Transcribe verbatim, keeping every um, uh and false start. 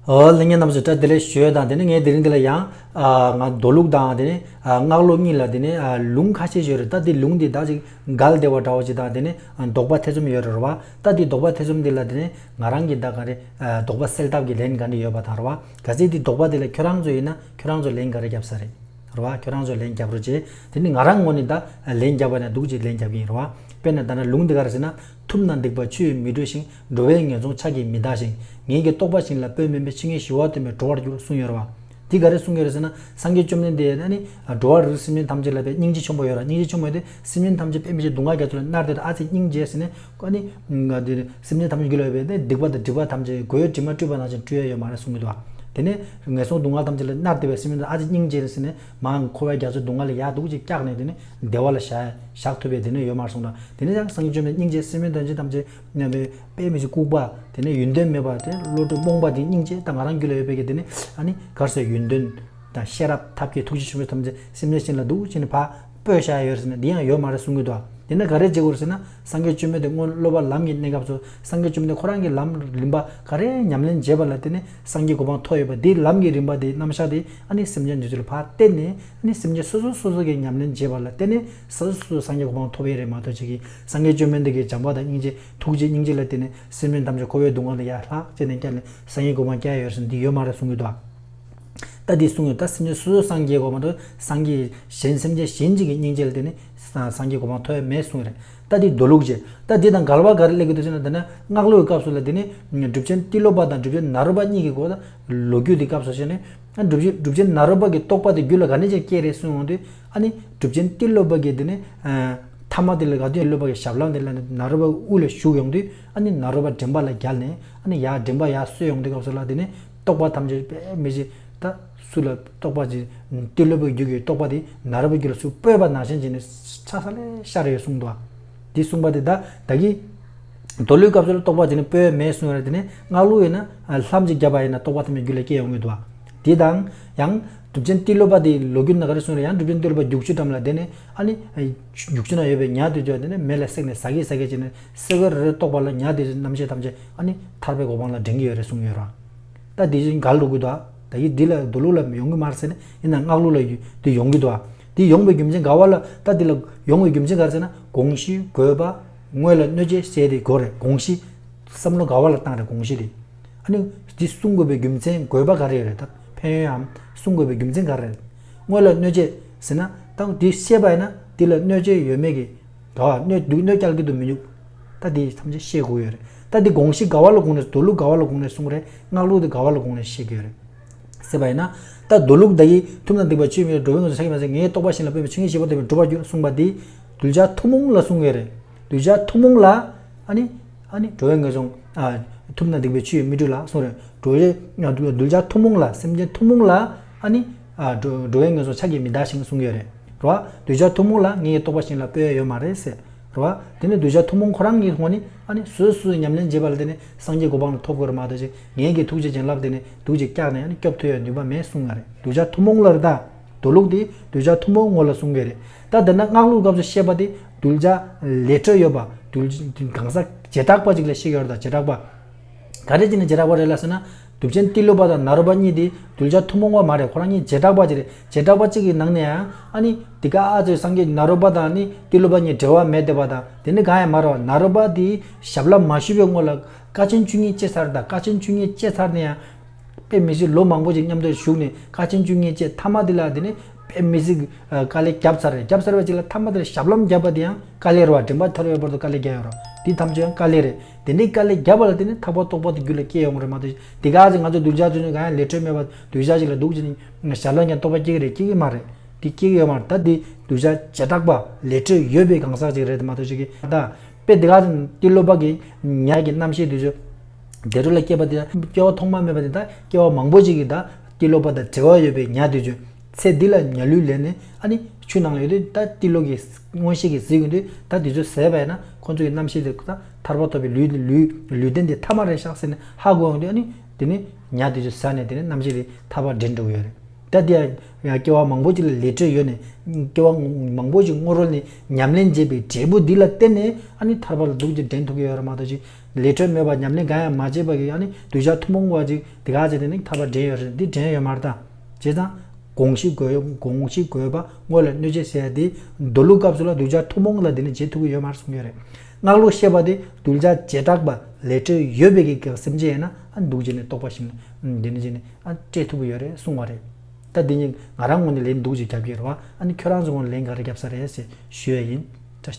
ཨོ་ལྷན་རྒྱས་རྣམ་པ་ཚོ་བཀྲ་ཤིས་བདེ་ལེགས་ཞུ་ཡས་དང་དེ་ནས་ངས་དེ་རིང་འདི་ལ་ཡང་ཨ་ང་མདོ་ལུགས་དང་དེ་ནས་ཨ་སྔགས་ལུགས་གཉིས་ལ་དེ་ནས་ཨ་ལུང་ཁ་ཤས་ཤིག་ཡོད་རེད། ད་དེ་ལུང་འདི་ད་ཅིག་འགལ་བསྡད་པ་འདྲ་བོ་ཅིག་དང་དེ་ནས་ཨ་དོགས་པ་ཐེ་ཚོམ་ཡོད་རེད་བ། ད་དེ་དོགས་པ་ཐེ་ཚོམ་འདི་ལ་དེ་ནས་ང་རང་གིས་ད་ག་རེ་ཨ་དོགས་པ་སེལ་ཐབས་ཀྱི་ལན་ག་འདྲ་ཡོད་པ་དང་རེད་བ། གལ་སྲིད་དེ་དོགས་པ་འདི་ལ་ཁྱོད་རང་ཚོ་ཡིན་ན་ཁྱོད་རང་ཚོ་ལན་ག་རེ་བརྒྱབ་ས་རེད། རེད་བ། ཁྱོད་རང་ཚོ་ལན་རྒྱབ་རོགས་བྱེད། དེ་ནི་ང་རང་ངོས་ནས་ད་ལན་རྒྱབ་པ་ནས་འདུག་ཅེས་ལན་རྒྱབ་ཀྱི་ཡིན་རེད་བ། དཔེར་ན་ད་ནི་ལུང་འདི་ག་རེ་ཟེར་ན། ཐུབ་རྣམས་སྡིག་པ་ཆུ་ཡིས་མི་འགྲུབ་ཞིང་། འགྲོ་བས་ངན་སོང་ཕྱག་གིས་མི་འདའ་ཞིང་། ངེད་ཀྱི་རྟོག་པ་བཞིན་ལ་སྤོས་མིན་པས། ཕྱི་ཉིན་ཞི་བ་དོན་པས་འགྲོ་བར་འགྱུར་གསུངས་ཡོད་རེད་བ། འདི་ག་རེ་གསུངས་ཡོད་རེད་ཟེར་ན། སངས་རྒྱས་བཅོམ་ལྡན་འདས་ནི་འགྲོ་བ་རིགས་སེམས་ཅན་ཐམས་ཅད་ལ་དཔེ་སྙིང་རྗེ་ཆེན་པོ་ཡོད་ར། སྙིང་རྗེ་ཆེན་པོ་ཡོད་དེ་སེམས་ཅན་ཐམས་ཅད་དཔེ་མི་སྲིད་སྡུག་བསྔལ་རྒྱ་མཚོ་ལས་མནར་ཏེ་ཨ་ཙི་སྙིང་རྗེ་ཟེར་ནས་ཨ་ནི་སེམས་ཅན་ཐམས་ཅད་རྒྱུད་ལ་ཡོད་པའི་སྡིག་པ་དང་སྒྲིབ་པ་ཐམས་ཅད་མགོའི་དྲི་མ་བཀྲུས་པ་ནང་བཞིན་བཀྲུ་ཡ་ཡོད་མ་རེད་གསུངས་ཀྱི་འདུག་དེ་ནས་ངན་སོང་སྡུག་བསྔལ་ཐམས་ཅད་ལས་མནར་ཏེ་བའི་སེམས་ཅན་ཨ་ཙི་སྙིང་རྗེ་ཟེར་ནས་མར་འཁོར་བའི་རྒྱ་མཚོའི་སྡུག་བསྔལ་ལས་ཡར་འདུག་ཅིག་བཀྱགས་ནས་དེ་ནས་བདེ་བ་ལ་བཞག་བཞག་ཐུབ་པའི་དེ་ནས་ཡོད་མ་རེད་གསུངས་དང་། དེ་ནས་ཀྱང་སངས་རྒྱས་བཅོམ་ལྡན་སྙིང་རྗེ་སེམས་ཅན་ཐམས་ཅད་ཐམས་ཅད་དཔེ་མི་སྲིད་ལྐུགས་པ། དེ་ནས་ཡོན་ཏན་མེད་པ། དེ་བློ་གྲོས་རྨོངས་པ་དེ་སྙིང་རྗེ་དང་ང་རང་རྒྱུད་ལ་ཡོད་པའི་གི་དེ་ནས་ཨ་ནི་གར་སོགས་ཡོན་ཏན་དང་ཤེས་རབ་ཐབས་མཁས་ཐུགས་རྗེ་ཆེན་པོ་ཐམས་ཅད་སེམས་ཅན་གཞན་ལ་འདུག་ཅེས་ནས་ཕར་སྤོས་བཞག་ཡོད་ཟེར་ན་འདི་ཡང་ཡོད་མ་རེད་གསུང་གི་འདུག་དེ་ནས་ག་རེ་བྱེད་དགོས་ཟེར་ན། སངས་རྒྱས་བཅོམ་ལྡན་འདས་སྔོན་སློབ་པ་ལམ་གྱི་གནས་སྐབས་སུ་སངས་རྒྱས་བཅོམ་ལྡན་འདས་ཁོ་རང་གི་ལམ་རིམ་པ་ག་རེ་ཉམས་ལེན་བྱས་པ་ལ་བརྟེན་ནས་སངས་རྒྱས་གོ་འཕང་ཐོབ་ཡོད་པ། དེའི་ལམ་གྱི་རིམ་པ་དེའི་རྣམ་གཞག་དེ་ཨ་ནི་སེམས་ཅན་འདི་ཚོ་ལ་ཕར་བསྟན་ནས་ཨ་ནི་སེམས་ཅན་སོ་སོ་སོ་སོ་གི་ཉམས་ལེན་བྱས་པ་ལ་བརྟེན་ནས་སོ་སོ་སོ་སོ་སངས་རྒྱས་གོ་འཕང་ཐོབ་ཡོད་རེད་མ་གཏོགས་ཅིག་གིས་སངས་རྒྱས་བཅོམ་ལྡན་འདས་ཀྱི་བྱམས་པ་དང་སྙིང་རྗེ་ཐུགས་རྗེ་སྙིང་རྗེ་ལ་བརྟེན་ནས་སེམས་ཅན་ཐམས་ཅད་འཁོར་བའི་སྡུག་བསྔལ་ལས་ཡར་ལྷག་བྱས་ནས་བསྐྱལ་ནས་སངས་རྒྱས་གོ་འཕང་བསྐྱལ་ཡོད་ཟེར་ན་འདི་ཡོད་མ་རེད་གསུང་གི་འདུག་ད་འདི་གསུངས་ཡོད། ད་སེམས་ཅན་སོ་སོ་སངས་རྒྱས་གོ་མ་གཏོགས་སངས་རྒྱས་གཞན་སེམས་ཅན་གཞན་གཅིག་གི་སྙིང་རྗེ་ལ་བརྟེན་ནས་སངས་རྒྱས་གོ་འཕང་ཐོབ་ཡ་མེད་གསུངས་རེད། ད་འདི་མདོ་ལུགས་བྱས། ད་འདི་དང་འགལ་བ་ག་རེ་སླེབས་ཀྱི་འདུག་ཟེར་ན། ད་ནི་སྔགས་ལུགས་ཀྱི་སྐབས་སུ་ལ་དེ་ནི་གྲུབ་ཆེན་ཏི་ལོ་པ་དང་གྲུབ་ཆེན་ནཱ་རོ་པ་གཉིས་ཀྱི་སྐོར་ལ་ལོ་རྒྱུས་དེ་སྐབས་སུ་བཤད་ནས། གྲུབ་ཆེན་གྲུབ་ཆེན་ནཱ་རོ་པ་གི་རྟོགས་པ་དེ་རྒྱུད་ལ་ག་ནས་ཅིག་སྐྱེས་རེད་གསུངས་ཡོང་དུས། ཨ་ནི་གྲུབ་ཆེན་ཏི་ལོ་པ་གི་དེ་ནི་ཐ་མ་དེ་ལ་ག་དུས་ཏི་ལོ་པ་གི་ཞབས་ལྷམ་དེ་ལ་ནཱ་རོ་པ་དབུ་ལ་ཞུགས་ཡོང་དུས། ཨ་ནི་ནཱ་རོ་པ་དྲན་པ་ལ་བརྒྱལ་ནས་ཨ་ནི་ཡར་དྲན་པ་ཡར་གསོས་ཡོང་དུས་སྐབས་སུ་ལ་དེ་ནི་རྟོགས་པ་ཐམས་ཅད་དཔེ་མི་སྲིད་ད། སུ་ལ་རྟོགས་པ་ཅིག་ཏི་ལོ་པའི་རྒྱུད་ཀྱི་རྟོགས་པ་དེ་ནཱ་རོ་པའི་རྒྱུད་ལ་སུ་སྤོས་པ་ནང་བཞིན་བྱས་ནས་ཆགས་ས་ལས་ཤར་ཡོད་གསུངས་འདུག་འདི་གསུངས་པ་དེ་ད་ད་གི་མདོ་ལུགས་སྐབས་སུ་ལ་རྟོགས་པ་དེ་ནི་སྤོས་མེད་གསུངས་ཡོད་རེད། དེ་ནི་སྔགས་ལུགས་ཡིན་ན་ལྷམ་ཅིག་བརྒྱབ་པ་ཡིན་ན་རྟོགས་པ་ཐམས་ཅད་རྒྱུད་ལ་སྐྱེ་ཡོང་གི་འདུག་དེ་དང་ཡང་གྲུབ་ཆེན་ཏི་ལོ་པ་དེ་ལོ་རྒྱུས་ན་ག་རེ་གསུངས་རེད། ཡང་གྲུབ་ཆེན་ཏི་ལོ་པ་རྒྱུག་ཆུ་འགྲམ་ལ་བསྡད་ནས་ཨ་ནི་རྒྱུག་ཆུ་ན་ཡོད་པའི་ཉ་དེ་ཚོ་དེ་ནི་མེ་ལ་བསྲེགས་ནས་ཟ་གི་ཟ་གི་བྱས་ནས་སེ་གོལ་རེ་རེ་གཏོགས་པ་ལ་ཉ་དེ་ཚོའི་རྣམ་ཤེས་ཐམས་ཅད་ཨ་ནི་ཐར་པའི་གོ་འཕང་ལ་འདྲེན་གྱི་ཡོད་རེད་གསུངས་ཡོད་ར། ད་དེ་བཞིན་འགལ་འགྲོ་གི་འདུག་ད་ཡིད་འདི་ལ་མདོ་ལུགས་ལ་ཡོང་གི་མ་རེད་ཟེར་ནས། ཡིན་ན་སྔགས་ལུགས་ལ་ཡོད་དེ་ཡོང་གི་འདུག་དེ་ཡོང་བའི་རྒྱུ་མཚན་ག་བ་ལ། ད་དེ་ལ་ཡོང་བའི་རྒྱུ་མཚན་ག་རེ་ཟེར་ན། དགོངས་གཞི་དགོས་པ། དངོས་ལ་གནོད་བྱེད་ཟེར་དེ་དགོས་རེད། དགོངས་གཞི་བསམ་བློ་ག་བ་ལ་བཏང་རེད་དགོངས་གཞི་དེ། ཨ་ནི་འདི་གསུང་དགོས་པའི་རྒྱུ་མཚན་དགོས་པ་ག་རེ་ཡོད་རེད། ད་ཕན་ཡོན་འམ་གསུང་དགོས་པའི་རྒྱུ་མཚན་ག་རེ་རེད། དངོས་ལ་གནོད་བྱེད་ཟེར་ན་ད་འདི་བཤད་པ་ཡིན་ན་འདི་ལ་གནོད་བྱེད་ཡོད་མེད་ཀྱི། ག་བ་གནོད་སྡུག་གནོད་སྐྱེལ་གྱི་འདུག་མི་འདུག་ད་འདི་ཐམས་ཅད་ཤེས་དགོས་ཡོད་རེད། ད་འདི་དགོངས་གཞི་ག་བ་ལ་དགོངས་ནས། མདོ་ལུགས་ག་བ་ལ་དགོངས་ནས་གསུངས་རེད། སྔགས་ལུགས་དེ་ག་བ་ལ་དགོངས་ནས་བཤད་ཀྱི་ཡོད་རེད་ཟེར་བ་ཡིན་ན། ད་མདོ་ལུགས་ད་གི་ཐུབ་རྣམས་སྡིག་པ་ཆུ་ཡིས་མི་འགྲུབ། འགྲོ་བས་ངན་སོང་ཕྱག་གིས་མི་འདའ་ཞིང་། ངེད་ཀྱི་རྟོག་པ་བཞིན་ལ་སྤོས་མིན་པས། ཕྱི་ཉིན་ཞི་བ་དོན་པས་འགྲོ་བར་འགྱུར་གསུངས་པ་འདི་གདུལ་བྱ་ཐུན་མོང་ལ་གསུངས་ཡོད་རེད། གདུལ་བྱ་ཐུན་མོང་ལ་ཨ་ནི་ཨ་ནི་འགྲོ་བས་ངན་སོང་ཨ་ཐུབ་རྣམས་སྡིག་པ་ཆུ་ཡིས་མི་འགྲུབ་ལ་གསུངས་རེད། འགྲོ་བའི་གདུལ་བྱ་ཐུན་མོང་ལ་སེམས་ཅན་ཐུན་མོང་ལ་ཨ་ནི་ཨ་འགྲོ་འགྲོ་བས་ངན་སོང་ཕྱག་གིས་མི་འདའ་ཞིང་གསུངས་ཡོད་རེད། རེད་བ། གདུལ་བྱ་ཐུན་མོང་ལ་ངེད་ཀྱི་རྟོག་པ་བཞིན་ལ་སྤོས་ཡ་ཡོད་མ་རེད་ཟེར། རེད་བ། དེ་ནི་གདུལ་བྱ་ཐུན་མོང་ཁོ་རང་གི་ངོས་ནས་ཨ་ནི་སོ་སོས་ཉམས་ལེན་བྱེད་པ་ལ་བརྟེན་ནས་སངས་རྒྱས་གོ་འཕང་ལ་ཐོབ་དགོས་རེད་མ་གཏོགས་ཅིག་ངེད་ཀྱི་ཐུགས་རྗེ་བྱིན་རླབས་དེ་ནི་འདུག་ཅིག་བཀྱགས་ནས་ཨ་ནི་སྐྱོབ་ཐུབ་ཡ་ནུས་པ་མེད་གསུང་ཡ་རེད། གདུལ་བྱ་ཐུན་མོང་ལ་རེད་ད། མདོ་ལུགས་དེ་གདུལ་བྱ་ཐུན་མོང་ངོ་ལ་གསུང་གི་རེད། ད་དེ་ན་སྔགས་ལུགས་སྐབས་སུ་བཤད་པ་དེ་གདུལ་བྱ་ལས་འཕྲོས་ཡོད་པ། གདུལ་གང་ཟག་བྱེ་བྲག་པ་ཅིག་ལ་བཤད་ཀྱི་ཡོད་རེད་ད། བྱེ་བྲག་པ། ག་རེ་བྱས་ནས་བྱེ་བྲག་པ་རེད་ལ་ཟེར་ན། གྲུབ་ཆེན་ཏི་ལོ་པ་དང་ནཱ་རོ་པ་གཉིས་དེ་གདུལ་བྱ་ཐུན་མོང་བ་མ་རེད། ཁོ་རང་གཉིས་བྱེ་བྲག་པ་ཅིག་རེད། བྱེ་བྲག་པ་གཅིག་གི་ནང་ནས་ཡང་ཨ་ནི་དེ་ག་ཨ་ཙི་སངས་རྒྱས་ནཱ་རོ་པ་དང་ནི་ཏི་ལོ་པ་གཉིས་འབྲེལ་བ་མེད་བསྡད་པ་དང་། དེ་ནི་གང་ཡང་མ་རེད་བ། ནཱ་རོ་པ་དེ་ཞབས་ལྷམ་མ་ཞུས་པའི་སྔོན་ལ་ཀ་ཆེན་བཅུ་གཉིས་སྐྱེས་ཚར་དང་། ཀ་ཆེན་བཅུ་གཉིས་སྐྱེས་ཚར་ནས་ཡང་དཔེ་མི་སྲིད་ལོ་མང་པོ་ཅིག་མཉམ་དུ་བཞུགས་ནས་ཀ་ཆེན་བཅུ་གཉིས་སྐྱེས་ཐ་མ་དེ་ལ་དེ་ནི་དཔེ་མི་སྲིད་དཀའ་ལས་བརྒྱབ་ཚར་རེད། བརྒྱབ་ཚར་བ་ཅིག་ལ་ཐ་མ་དེ་ལ་ཞབས་ལྷམ་བརྒྱབ་པ་དེ་ཡང་དཀའ་ལས་རེད་བ། དྲན་པ་ཐར་བའི་བར་དུ་དཀའ་ལས་བརྒྱབ་ཡོད་རེད། དེ་ཐམས་ཅད་ཡང་དཀའ་ལས་རེད། དེ་འདྲའི་དཀའ་ལས་བརྒྱབ་པ་ལ་བརྟེན་ནས་ཐར་པ་རྟོགས་པ་དེ་རྒྱུད་ལ་སྐྱེ་ཡོང་གི་རེད་མ་གཏོགས། དེ་ག་ཚོད་ང་ཚོ་གདུལ་བྱ་ཚོ་ནི་གང་ཡང་ལས་འཕྲོས་མེད་པ་གདུལ་བྱ་ཞིག་ལ་འདུག་ཅིང་ཞར་ལ་ཀྱང་རྟོགས་པ་སྐྱེ་གི་རེད། སྐྱེ་གི་མ་རེད། དེ་སྐྱེ་གི་ཡོད་མ་རེད། ད་དེ་གདུལ་བྱ་བྱེ་བྲག་པ་ལས་འཕྲོས་ཡོད་པའི་གང་ཟག་ཅིག་རེད་མ་གཏོགས་ཅིག་གི་ད་དཔེ་དེ་ག་ཚོད་ཏི་ལོ་པ་གི་ཉ་གི་རྣམ་ཤེས་དེ་ཚོ་བདེ་འགྲོ་ལ་སྐྱེས་པ་དེ་སྐྱེ་བ་ཐོག་མ་མེད་པ་དེ་ད་སྐྱེ་བ་མང་པོ་ཅིག་གི་ད་ཏི་ལོ་པ་དང་འབྲེལ་བ་ཡོད་པའི་ཉ་དེ་ཚོ། ཚེ་འདི་ལ་ཉ་ལུས་ལེན་ནས་ཨ་ནི་ཆུ་ནང་ལ་ཡོད་དུས་ད་ཏི་ལོ་གི་མངོན་ཤེས་ཀྱིས་གཟིགས་ཡོང་དུས་ད་དེ་ཚོ་ཟད་པ་ཡིན་ན་ཁོང་ཚོ་གི་རྣམ་ཤེས་དེ་ད་ཐར་པ་ཐོབ་པའི་ལུས་ལུས་ལུས་རྟེན་དེ་ཐ་མ་རེད་ཤག་ཟེར་ནས་ཧ་གོ་ཡོང་དུས་ཨ་ནི་དེ་ནི་ཉ་དེ་ཚོ་ཟ་ནས་དེ་ནི་རྣམ་ཤེས་དེ་ཐར་པ་འདྲེན་འགྲོ་གི་ཡོད་རེད། ད་དེ་ཡང་སྐྱེ་བ་མང་པོ་ཅིག་ལ་ལས་འཕྲོས་ཡོད་ནས་སྐྱེ་བ་མང་པོ་ཅིག་སྔོན་རོལ་ནས་ཉམས་ལེན་བྱས་པའི་འབྲས་བུ་འདི་ལ་བརྟེན་ནས་ཨ་ནི་ཐར་པ་ལ་འདུག་ཅེས་འདྲེན་ཐུབ་ཀྱི་ཡོད་རེད་མ་གཏོགས་ཅིག་ལས་འཕྲོ་མེད་པ་ཉམས་ལེན་གང་ཡང་མ་བྱས་པ་གི་ཡང་ནི་གདུལ་བྱ་ཐུན་མོང་བ་ཅིག་དེ་ག་ཅིག་དེ་ནི་ཐར་པ་འདྲེན་ཡོད་རེད། འདི་འདྲེན་ཡོད་མ་རེད་ད། བྱས་ཙང་དགོངས་གཞི་དགོས་དགོངས་གཞི་དགོས་པ་དངོས་ལ་གནོད་བྱེད་ཟེར་ཡ་དེ་མདོ་ལུགས་སྐབས་སུ་ལ་གདུལ་བྱ་ཐུན་མོང་ལ་དེ་ནི་བྱེད་ཐུབ་ཀྱི་ཡོད་མ་རེད་གསུང་གི་ཡོད་རེད། སྔགས་ལུགས་བཤད་པ་དེ་གདུལ་བྱ་བྱེ་བྲག་པ་ལས་འཕྲོ་ཡོད་པའི་གི་སེམས་ཅན་ཡིན་ན་ཨ་འདུག་བྱས་ནས་རྟོགས་པ་ཞིག་ནི་དེ་ནི་བྱས་ནས་ཨ་སྤྲད་ཐུབ་ཀྱི་ཡོད་རེད་གསུང་བ་རེད། ད་འདི་ཉིད་ང་རང་ངོས་ནས་ལན་འདུག་ཅིག་རྒྱབ་ཀྱི་རེད་བ། ཨ་ནི་ཁྱོད་རང་ཚོ་ངོས་ནས་ལན་ག་རེ་རྒྱབ་ས་རེད་ཟེར་ཞུ་ཡ་ཡིན།